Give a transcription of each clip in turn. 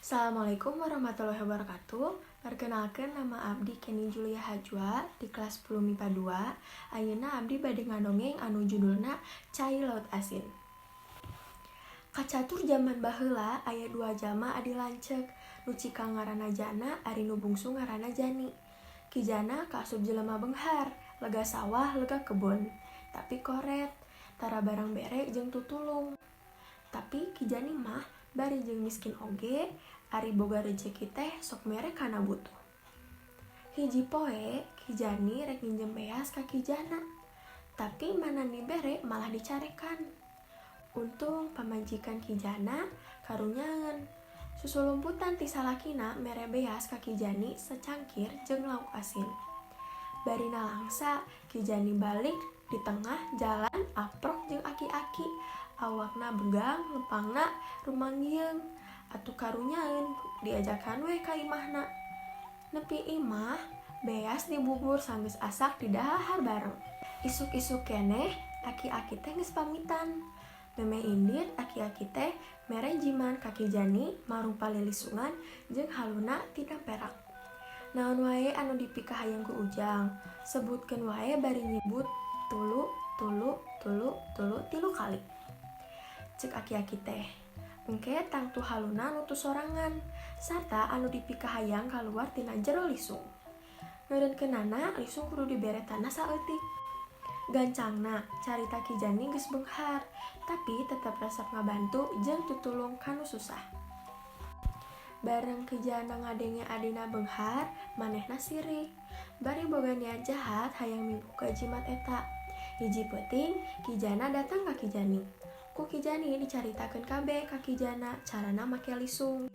Assalamualaikum warahmatullahi wabarakatuh. Perkenalkan, nama abdi Kenny Julia Hajwa di kelas 10 MIPA 2. Ayeuna abdi bade ngadongeng anu judulna Cai Laut Asin. Kacatur jaman baheula aya dua jalma adi lanceuk. Nu cikal ngaranna Jana, ari nu bungsu ngaranna Jani. Ki Jana kaasup jelema beunghar, lega sawah, lega kebon. Tapi koret, tara barang bere jeung tutulung. Tapi Ki Jani mah bari jeung miskin oge, ari boga rejeki teh sok mere kana butuh. Hiji poe, Ki Jani rek nginjem beas ka Ki Jana. Tapi mana dibere, malah dicarekan. Untung pamajikan Ki Jana karunyaeun. Susulumputan ti salakina mere beas ka Ki Jani secangkir jeung lauk asin. Bari nalangsa, Ki Jani balik, di tengah jalan aprok jeung aki-aki. Awakna begang, lempangna rumanggieung. Atuh karunyaeun, diajakan we ka imahna. Nepi imah, beas dibubur, sanggeus asak didahar bareng. Isuk-isuk keneh aki-aki teh geus pamitan. Memeh indit, aki-aki teh mere jiman ka Ki Jani marupa lilisungan jeung haluna tina perak. "Naon wae anu dipikahayang ku Ujang, sebutkeun wae bari nyebut tulu, tulu, tulu, tulu tilu kali," cek aki-aki teh. "Engke tangtu haluna nutu sorangan sarta anu dipikahayang kaluar tina jero lisung. Ngeureunkeunana lisung kudu dibere tanah saeutik." Gancangna carita, Ki Jani geus beunghar, tapi tetep resep ngabantu jeung tutulung ka nu susah. Bareng Ki Jana ngadenge adina beunghar, manehna sirik. Bari boga niat jahat hayang miboga jimat eta. Hiji peuting, Ki Jana datang ka Ki Jani. Ku Ki Jani dicaritakeun kabeh ka Ki Jana carana make lisung.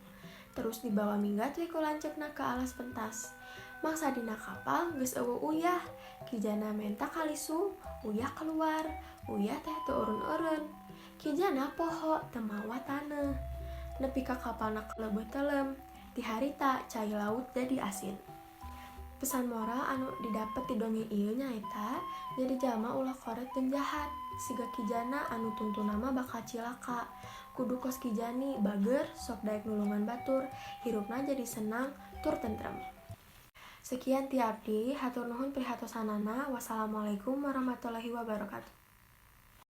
Terus dibawa minggat we ku lanceukna ka alas pentas. Mangsa dina kapal geus euweuh uyah. Ki Jana menta ka lisung, uyah keluar. Uyah teh teu eureun-eureun. Ki Jana poho teu mawa taneuh. Nepi ka kapalna kaleubeut telem. Ti harita cai laut jadi asin. Pesan moral anu didapet ti dongeng ieu nyaeta jadi jalma ulah koret jeung jahat siga Ki Jana anu tungtungna mah bakal cilaka. Kudu kos Ki Jani, bager, sok daek nulungan batur, hirupna jadi senang tur tentrem. Sekian ti abdi, hatur nuhun perhatosanana. Wassalamualaikum warahmatullahi wabarakatuh.